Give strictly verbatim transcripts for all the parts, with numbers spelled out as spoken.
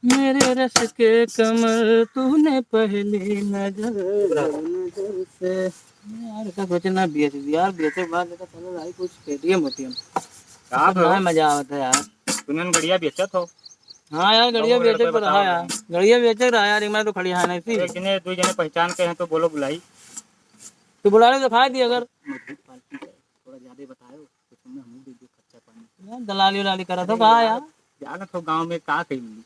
मेरे रस के कमर तूने पहली नजर, नजर से। यार, का सोचे ना बेच दी यार, बेचे के बाद देखा चलो भाई कुछ KTM होती हम। का ना बे? मजा आवत है यार। तूने गड़िया बेचत हो? हाँ यार, गड़िया बेचे पर रहा यार। गड़िया बेचे रहा यार, एक मैं तो खड़ी है नहीं थी। एक जने, दो जने पहचान के हैं तो बोलो बुलाई। तू बुला ले, दिखाई दी अगर। मजबूत पार्टी है, थोड़ा ज्यादा बताओ। तो तुमने हमहू दे दियो खर्चा पानी। यार, दलाली उलाली करत हो का यार? जानत हो गाँव में का कही मिली?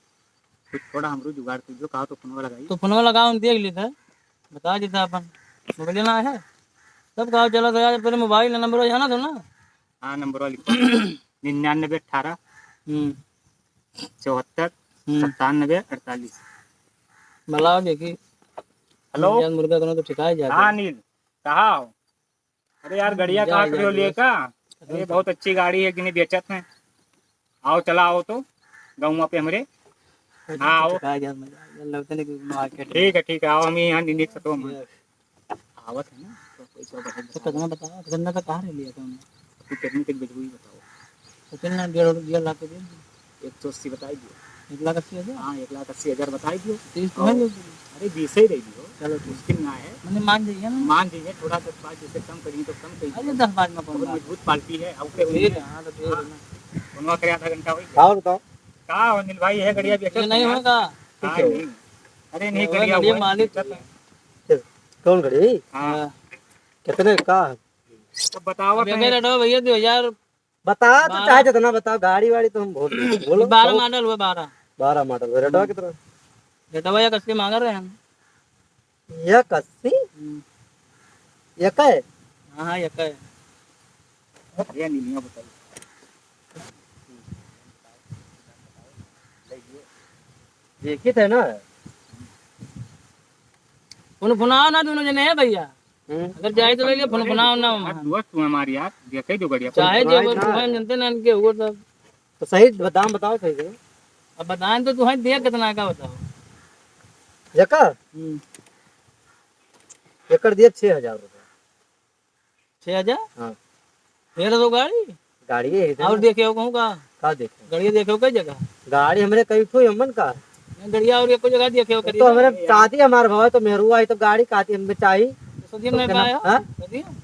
कुछ थोड़ा हमरो जुगाड़ कीजियो, कहा तो फोनवा लगाई। तो फोनवा लगाओ, हम देख लेते हैं। बता देता अपन। मोबाइल ना है? तब कहा चलो तो यार, पहले मोबाइल नंबर जाना था ना? हाँ, नंबर लिखो। निन्यानवे अठारह हम्म। चौहत्तर हम्म। सत्तानवे अड़तालीस। बुलाओ देखी। हेलो। जान मुर्गा कोनो तो ठिकाए जाके। हाँ, नील। कहाँ हो? अरे यार, गड़िया जा, कहाँ जा, खड़ी हो लिए जा। का? अरे, बहुत अच्छी गाड़ी है, किने बेचत हैं। आओ, चला आओ तो, गाँव पे हमरे। अरे, हाँ, आओ। चुका जा, मजा आ गया, लौटने की मार्केट में। ठीक है, ठीक है, आओ, हम यहाँ निन्नी सतवा में। ये। आवत है ना, तो कोई सौ बता तो दो। कितना बताओ, कितना का कहाँ ले लिया तुमने? तू कितने तक बेचबू, ये बताओ। तो चल ना, डेढ़, डेढ़ लाख के दे दे। एक सौ अस्सी बताई दियो। एक लाख अस्सी हजार? हाँ, एक लाख अस्सी हजार बताई दियो। तीस तो और है जो। अरे, बीस ही दे दियो। चलो, ठीक। मुश्किल ना है। मैंने मान जाइए ना। मान जाइए, थोड़ा दस पाँच जैसे कम करिए तो कम करिए। अरे, दस पाँच में कौन बहुत बात? मजबूत पार्टी है, अब के ठीक उनमें है, हाँ, तो ठीक है हाँ। ना। फोनवा करे आधा घंटा हो गया। और बताओ। का हो अनिल भाई, है गड़िया बेचत ये नहीं यार? होगा। हाँ, ठीक है। नहीं। अरे, नहीं, ये गड़िया गड़िया हुआ है, मालिक बेचत है। है। कौन गड़ी? हाँ। हाँ। कितने का? तो बताओ अब तो। एक रेट हो भैया, दो हजार बता तो बारह। चाहे जितना बताओ, गाड़ी वाड़ी तो हम भूल गए। बोलो, बारह चौक-, मॉडल हुआ, बारह। बारह मॉडल हुआ, रेटवा हम्म। कितना? रेटवा एक अस्सी मांग रहे हैं। एक अस्सी? हम्म। एक है? हाँ, हाँ, एक है। ये नहीं लिया, बताइए। देखी थे ना? फोन फुनाओ ना दोनों जने, है भैया। हम्म। अगर जाए तो ले लियो, फोन फुनाओ ना। हाँ, दोस्त तू हमारी यार, देखे जो गड़िया। चाहे जो भाई, बोल, हाँ। तुम्हें जनते ना इनके हुआ तब। तो सही दाम बताओ, सही से। अब बताएं तो तुम्हें दिया कितना का बताओ। एकर? हम्म। एकर दिया छह हजार रुपया। छह हजार? हाँ। ये तो गाड़ी? गाड़ी है इधर और ना। देखे हो कहूँ का? का देखे? गाड़ी देखे हो कई जगह? गाड़ी हमरे कई ठो हमन का। नहीं, गड़िया और एको जगह देखे हो तो करिए। हमरे शादी हमार भवा तो मेहरुआ है तो गाड़ी काती हमने चाही। तो सदियम तो नहीं कहना, पाया? हाँ? सदियम?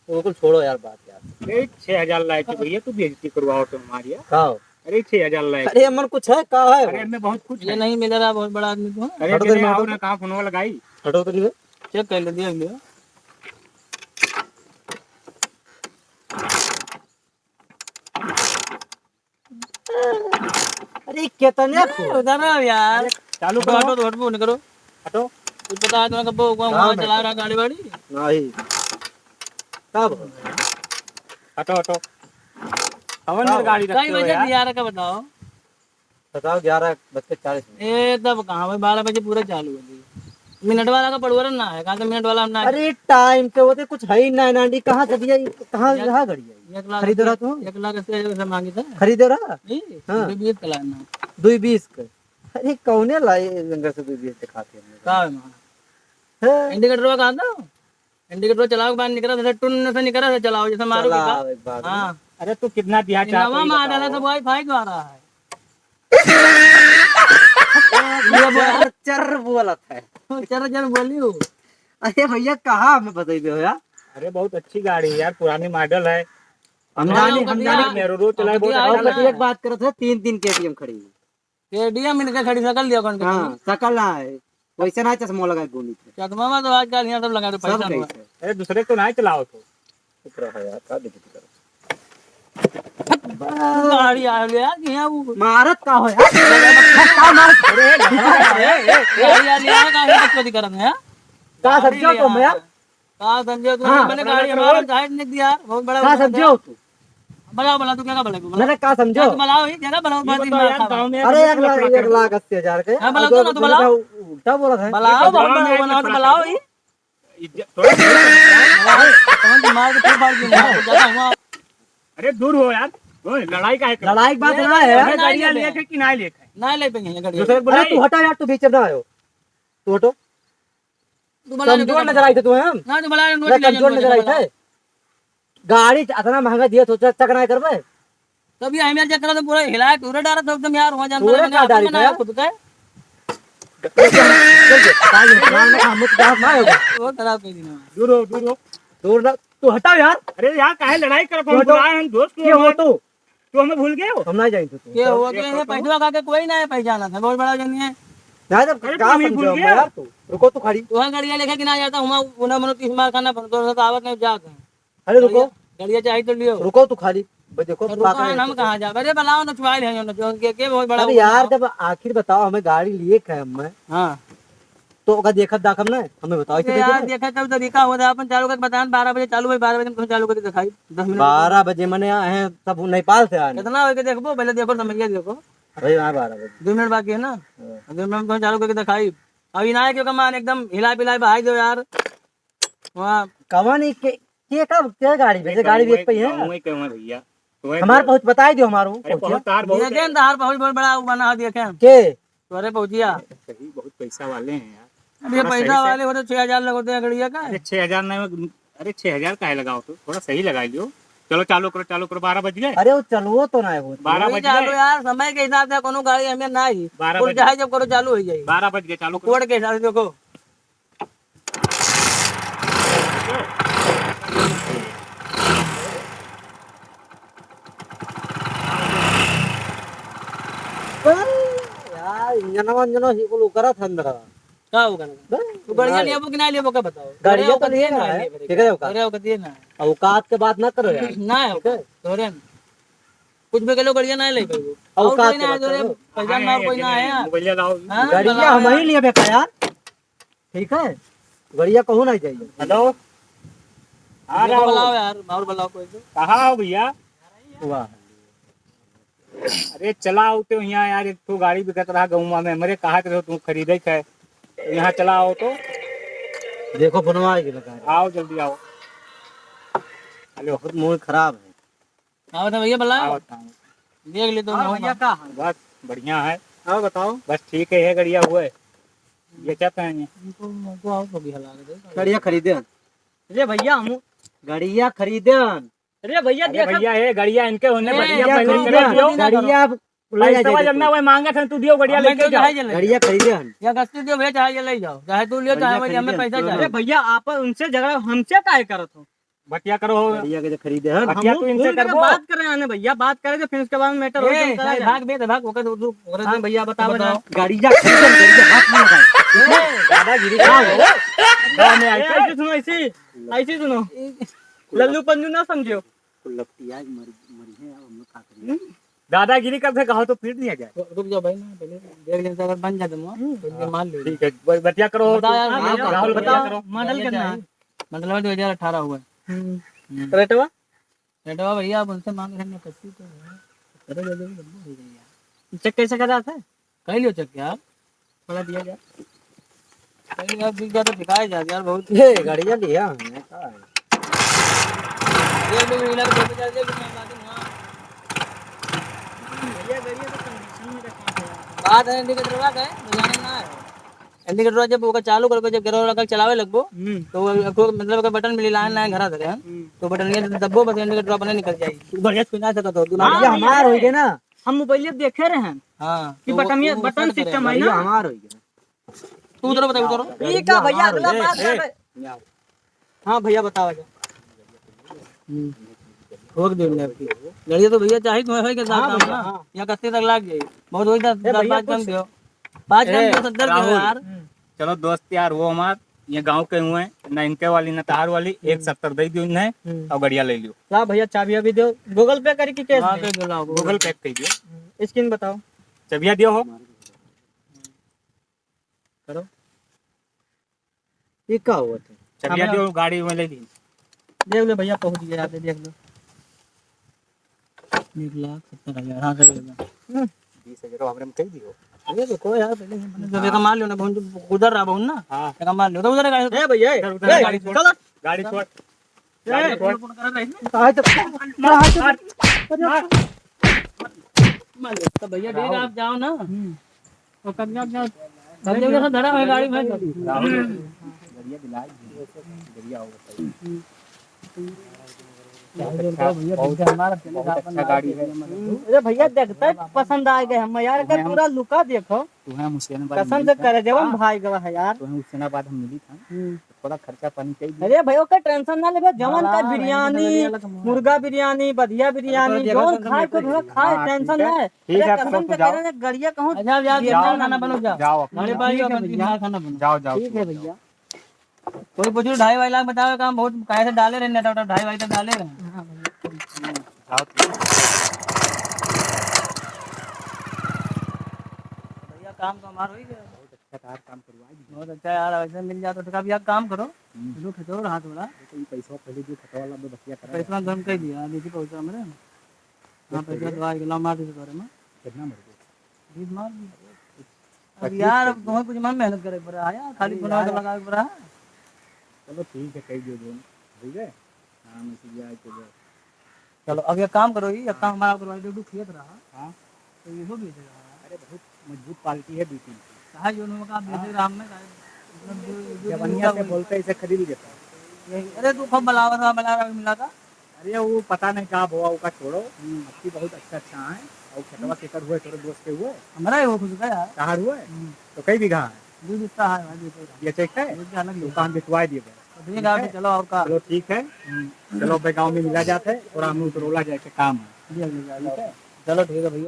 वो कुल छोड़ो यार बात यार। ए, छह हजार लाए थे भैया, तू बेइज्जती करवाओ तो हमारी यार। का हो? अरे, छह हजार लाए अरे, थे। हमन कुछ है, का है अरे, वो? हमें बहुत कुछ ये है। नहीं मिल रहा, बहुत बड़ा आदमी तो है। अरे, हटो तो चले नहीं, आओ हटो ना, तो। कहाँ फोनवा लगाई? हटो तो नहीं बे। चेक कर ले, देख लियो। अरे, कितने ए, फूल? उधर आओ यार। चालू करो। हटो, हटो, हटो, फोन करो। हटो। कुछ पता है तुम्हें कब वो वहाँ हाँ, चला रहा गाड़ी वाड़ी? नहीं। कब? हटो, हटो। हवन में कब? गाड़ी रखते हो यार। कई बजे यार का बताओ? बताओ, ग्यारह बज के चालीस मिनट। ए, तब कहाँ भाई, बारह बजे पूरा चालू हो गई। मिनट वाला का पड़ुआ ना है, कहाँ से मिनट वाला हम ना है। अरे, टाइम पे होते कुछ है ही ना, नांडी, कहाँ से दिया, कहाँ, एक, कहाँ घड़ी है? एक लाख खरीदे रहा तू? एक लाख अस्सी हजार से मांगी था। खरीदे रहा? जी, हाँ। दुई बीस का लाना। दुई बीस का? अरे, कौने लाई जंगल से दुई बीस दिखाते हैं? का है माँ? है। इंडिकेटर कहाँ था? इंडिकेटर चलाओ के बाद निकरा था, टुन से निकरा था, चलाओ, जैसे मारो चलाओ का? एक बार। हाँ। अरे, तू कितना दिया ये चाहता नवा है, मार डाला बताओ। सब वाईफाई द्वारा है। ये बोला। चर, चर बोलत है। चर, चर बोलियो। अरे भैया, कहाँ हमें बतइबे हो यार? अरे, बहुत अच्छी गाड़ी है यार, पुरानी मॉडल है। हम हाँ, जानी, हम कभी जानी। आ-, नेहरू रोड चला है, कभी बहुत आ-, अच्छा लगता है। एक बात करत है, तीन, तीन KTM खड़ी है। KTM इनके खड़ी, सकल दिया कौन हाँ, सकल ना है। वैसे ना चश्मा लगा के घूमी थे। चश्मा में तो आजकल यहाँ सब लगा दे, सब पैसा कहीं हुआ। से। अरे, दूसरे को ना चलाओ तो। चुप रहा यार, का दिक्कत कर? गाड़ी आ गया यार, कि यहाँ वो मारत का हो यार? का मारत? अरे, ए, ए, ए, ए, गाड़ी आ गया, का हम बकवादी करत हैं, हाँ? का गाड़ी समझो ले तुम आया। यार? का समझो तुम? हाँ। मैंने गाड़ी हमारा जाहिर नहीं दिया, बहुत बड़ा का बात है। समझो तू? बनाओ, बनाओ, तू क्या का बनाएगा? बनाओ। मैंने का समझो? तू बनाओ, ये जगह बनाओ, ये बात बताओ दिमाग यार, खराब। गाँव में अरे, ऐसे एक लाख, लफड़ा एक कर लाख अस्सी हजार के। हाँ, बनाओ, और तो ना, तो बनाओ। उल्टा बोला था। बनाओ, ये बहुत गाँव बड़ा में बनाओ, ऐसे तो लफड़ा बनाओ कर ही। इज्जत, थोड़ा सा तुम्हारे दिमाग पे बाल गिर रहा है, ज्यादा हुआ। अरे, दूर हो यार, ओ, लड़ाई का है? लड़ाई की बात ये ना है। अरे, गाड़ियाँ लेके कि ना लेके? ना ले पे नहीं है गाड़ी। दूसरे को अरे, बुलाई। तू हटा यार, तू बीच में ना आयो। तू हटो। तू बना ले, कमजोर तू नजर आई थे तुम्हें हम? ना, तू बना ले, मैं नोट ले, कमजोर नोट नजर आई ले, थे? गाड़ी अतना महंगा दिया, सोचा चक ना करबे? तब ये हमें चक्कर तो पूरा हिलाए टूरे डालत हो एकदम यार, वहाँ जानता तूरे है, का डाली ना था? खुद का। चल, चल, चल, पता नहीं, नाम ना, हम तो बात ना होगा। वो खराब कर दी ना। दूर हो, दूर हो। दूर ना, तू हटाओ यार। अरे यार, काहे लड़ाई करत हो? तू हटाओ। बुलाए हम दोस्त ये हो हमारे। तू। तू हमें भूल गए हो? हम ना जाए तो तू। ये हो गए हैं, पैसवा खा के कोई ना है पहचाना था, बहुत बड़ा जन है। यार, जब अरे, का तू हमें समझो भूल हम गया? यार तू। रुको, तू खड़ी। वहाँ गाड़ियाँ लेके कि ना जाता हूँ, वहाँ उन्हें मनो तीस मार खाना पड़ता, तो आवत नहीं जाता। अरे रुको। गाड़िया, गाड़िया चाही तो लियो। रुको तू खाली। बस देखो, तो रुको, बात है। हम कहाँ जाब? अरे बुलाओ ना, छुआइल है ना, जो के, के बहुत बड़ा अरे यार, जब आखिर बताओ, हमें गाड़ी लिए के हमें। हाँ। तो ओका देखत दाखब ना, हमें बताओ, अरे यार, देखा तब तरीका हो रहा, अपन चालू करके बताएं, बारह बजे चालू है, बारह बजे में तुम चालू करके दिखाई, दस मिनट। बारह बजे मने आए हैं, सब नेपाल से आए हैं। कितना हो के देखबो, पहले देखो, समझिए, देखो। अरे हाँ, बारह बजे। दो मिनट बाकी है ना? हाँ। दो मिनट में तुम चालू करके दिखाई। अब इनाय के कमान एकदम हिला पिला बहाई दो यार। वाह। कवन ई के, के का, के गाड़ी बेचे? गाड़ी बेच पई है? गाँव में के हुआ भैया? तुम्हें हमार तो पहुँच बताई दियो, हमार वो अरे पहुँचिया। बहुत तार बहुत देखे है। न, तार बहुत, बहुत बड़ा वो बना है, देखे हम। के? तोरे पहुँचिया। सही, बहुत पैसा वाले हैं यार। अब ये थोड़ा पैसा सही से वाले हो तो छह हजार लगोते हैं गड़िया का। अरे छह हजार नहीं, अरे छह हजार काहे लगाओ तो? थोड़ा सही लगा लियो। चलो चालू करो, चालू करो, बारह बज गए। अरे वो चलो तो ना है वो। बारह वही बज चालू गए। यार, समय के हिसाब से कोनो गाड़ी हमें ना ही। बारह बोल बज चाहे जब करो चालू हो जाए। बारह बज गए, चालू करो। कोड के हिसाब से देखो। यार, इंजनवा, इंजनवा ही कुल उकरत है अंदर। का होगा ना? बस, तू गड़िया ना। लेबो कि ना लेबो, का बताओ? गड़िया तो लेबो कि ना है, लेबो? ठीक है, औकात। अरे, औकात ये ना है। औकात के बात ना करो यार। ना है ठीक है? औकात, तोरे ना। कुछ भी कह लो, गड़िया ना ले पाइबो। औकात और कोई के ना है, बात तोरे करो। पहचान में और कोई ना है यार। मोबाइल लाओ। हाँ, गड़िया लाओ हम यार। ही लेबे का यार। ठीक है, गड़िया कहूँ ना जाइए। हेलो, आ रहा हूँ। बुलाओ यार, और बुलाओ कोई तो। कहाँ हो भैया? वाह। अरे चला आओ तो यहाँ यार, एक तो गाड़ी बिकत रहा गौवा में, हमरे कहा तो तू खरीदे के है, तो यहाँ चला आओ तो। देखो बनवा के लगा रहे। आओ जल्दी आओ। अरे बहुत मूड खराब है। हाँ, बता भैया, बुलाओ। हाँ, बताओ। देख ले तो हाँ, भैया, का हाल? बस, बढ़िया है। हाँ, बताओ। बस ठीक है, ये गड़िया हुआ है। ये क्या कहेंगे? इनको, इनको आओ, कभी हला के दे। गड़िया खरीदे हन। अरे भैया, हम गड़िया खरीदे हन। अरे भैया, अरे देख भैया, ये गड़िया इनके होने ए, बढ़िया गड़िया पहले खरीदे चला हन। दियो। गड़िया आप ले पैसा जाइए, जब ना देखो। वही मांगत हन, तू दियो, गड़िया हमें लेके तो जाओ। चाहे ले गड़िया जाओ। खरीदे हन। या गस्ती दियो भैया, चाहे ले जाओ, चाहे तू लियो, गड़िया चाहे वही, हमें खरीदे पैसा हन। चाहे। अरे भैया, आप उनसे झगड़ा, हमसे काहे करत हो? बतिया करो। गड़िया के जो खरीदे हैं। बतिया हम तू इनसे फोन करके करबो। बात करे आने भैया, बात करे तो फिर उसके बाद में मैटर हो ए, जाता है। भाग बे, भाग, ओकर, ओकर, ओकर हाँ भैया, बताओ बताओ। ना। गड़िया खरीदे, गड़िया हाथ में लगाए। ए, दादागिरी का हो? गाँव में ए, आके। ऐसे सुनो, ऐसे, ऐसे सुनो। लल्लू पंजू ना समझियो। कुल लपटिया मर, मरी है, अब हम लोग का करें? दादागिरी करते कहो तो पीट दिया जाए। रुक जाओ भाई, ना पहले देख लेते, अगर बन जाते ना, हम्म। तो ये मान लो। ठीक है, ब-, बतिया करो, बताओ यार, तुम, भैया, राहुल, बतिया बताओ, करो। मॉडल कितना है? मतलब दो हज़ार अठारह हुआ है। हम्म। हम्म। रेटवा? रेटवा भैया, आप उनसे मांग रहे हैं, पच्चीस तो है। अरे, दे दो, दे दो, हो जाएगा। चेक कैसे करा था? कर लियो चेक यार। थोड़ा दिया जा। अरे यार, बिक जाए तो बिकाए जा यार, बहुत। ये गाड़ियाँ लिया हमने, का है? ये भी मिला तो दे दे, दे दे, मैं ला दूंगा। बढ़िया गाड़ी है तो कंडीशन में रखा है। बात है इंडिकेटर का है, बजाने ना है। इंडिकेटर जब ओकर चालू करके जब गियर वाला चलावे लगबो, हम्म। तो वो, वो, मतलब ओकर बटन मिली लाइन लाइन घरा धरे हैं। हम्म। तो बटन ये दब्बो बस इंडिकेटर अपने निकल जाई। तू बढ़िया छुई ना सकत हो, तू ना हाँ, ये हमार होई गए ना। हम मोबाइल देखे रहे हैं हाँ, कि तो बटन वो, ये वो बटन सिस्टम है ना। हमार होई गए। तू उधर बताओ, उधर। ये का भैया, अगला बात कर रहे। हाँ भैया, बताओ आगे। हम्म। ठोक दे हमने आपकी। गड़िया तो भैया चाही तुम्हें भाई के साथ हाँ, काम भैया, ना। हाँ। या कत्ते तक लाग जाई? बहुत वही दस, ए, दस भैया, पाँच कम कुछ दियो। पाँच कम ए, दियो, सत्तर दियो राहुल। यार। हम्म। चलो दोस्त यार, वो हमार, ये गाँव के हुए, ना इनके वाली, ना तहार वाली, एक हम्म। सत्तर दे दियो इन्हें, हम्म। और गड़िया ले लियो। ला भैया, चाबियाँ भी दियो। Google Pay करी कि cash हाँ, में? Cash दिलाओ, Google Pay कर दियो। हम्म, skin बताओ। चाबियाँ दियो हो। करो। ये का हुआ था? चाबियाँ दियो, गाड़ी में ले ली। देख लो भैया, पहुँच गया, यहाँ पे देख लो। एक लाख सत्तर हजार, हाँ, सही है। हम्म। बीस हजार हमरे में कह दियो। ये देखो यार, पहले ही मैंने जब एक मार लियो ना, बहुत गुजर रहा बहुत ना। हाँ। एक मार लियो, तो उधर गाड़ी, ए भैया, उधर, उधर ए, गाड़ी छोड़। चलो। गाड़ी ए, छोड़। कहाँ है तो, कहाँ है तो? मार, मार। तो भैया, देख, आप जाओ ना। हम्म। वो कब्जा, कब्जा। कब्जा के साथ धरा है गाड़ी में। राहुल, बढ़िया दिलाई, बढ़िया हो बताइए। बहुत अच्छा, भैया, बहुत, भैया, हमारा चले बहुत जाओ, अच्छा गाड़ी है। हम्म, अरे भैया, देखते पसंद आ गए हम यार, एकर हमें हम पूरा लुका देखो। तुम्हें हम हुसैनाबाद कसम मिली से था। करे, जवन हाँ। भाई गवा है यार। तुम्हें हुसैनाबाद हम मिली था। हम्म। थोड़ा खर्चा पानी चाहिए। अरे भाई, ओकर टेंशन ना लेबे, जवन हाँ, का हाँ, बिरयानी, बिरयानी अलग है। मुर्गा बिरियानी, बधिया बिरयानी, अरे, जवन खाए तो खाए, हाँ, टेंशन ठीक है। ना है। ठीक अरे, है, कसम तो से जाओ। कह रहे हैं, गड़िया कहूँ अच्छा, अब यार, बिरयानी खाना बनो, जाओ। जाओ, अपने अरे भाई, ठीक है अपन भैया। खाना बनो। जाओ, जाओ, ठीक है जाओ। भैया। कोई पूछो, ढाई वाई लाख बताओ, काम बहुत काहे से डाले रहे, नेटा उटा ढाई वाई तक डाले रहे। हाँ भैया। जाओ, ठीक है। भैया, काम तो हमारा हो ही गया। बहुत अच्छा यार, काम करवा दी। बहुत अच्छा यार, ऐसे मिल जाता तो। अब यार, काम करो, हम्म। लो, खिंचो रहा थोड़ा। देखो, ये पैसा पहले जो खतवा वाला में बतिया करा पैसा है। गरम कर दिया, देखिए पैसा मेरे। हाँ, पैसा तो आ गया, मार दीजिए बारे में। कितना मर गया? बीस मार दी। अब पच्चीस यार, कर अब दिया। तुम्हें कुछ मन मेहनत करे पड़ा है यार, खाली अरे फोन यार। तो लगावे पड़ा है। चलो ठीक है, कही दो दोनों, ठीक है? हाँ, मैं सीधे आके दे। चलो, अब एक काम करो, ये एक काम हमारा करवा दो, खेत रहा। हाँ। तो ये हो भी जाएगा। अरे, बहुत मजबूत पार्टी है, दो तीन की। कहा जो उन्होंने कहा, हाँ। बेटे राम में कहा, मतलब, जो, जो भी जवनिया होता से वही। बोलते, इसे खरीद लेता। यही, अरे, तू खूब बलावत रहा, बलावत रहा, मिला था। अरे, वो पता नहीं का भवा, ओका छोड़ो। हम्म। आपकी बहुत अच्छा, अच्छा है। और खेतवा केकर हुए, तोरे दोस्त के हुए? हमारा ही हो खुद का यार। कहाँ हुए? हम्म। तो कई बीघा है? दो बीघा है भाई, दो बीघा। ये चेक है? दो बीघा अलग तो है। काम बिकवा दिए भाई। तो ठीक है, ठीक है? चलो, और का? चलो, ठीक है। हम्म। चलो, भाई, गाँव में मिला जाते हैं और हम लोग रोला जाए के काम है। जी, जी, जी, ठीक है? चलो, ठीक है भैया।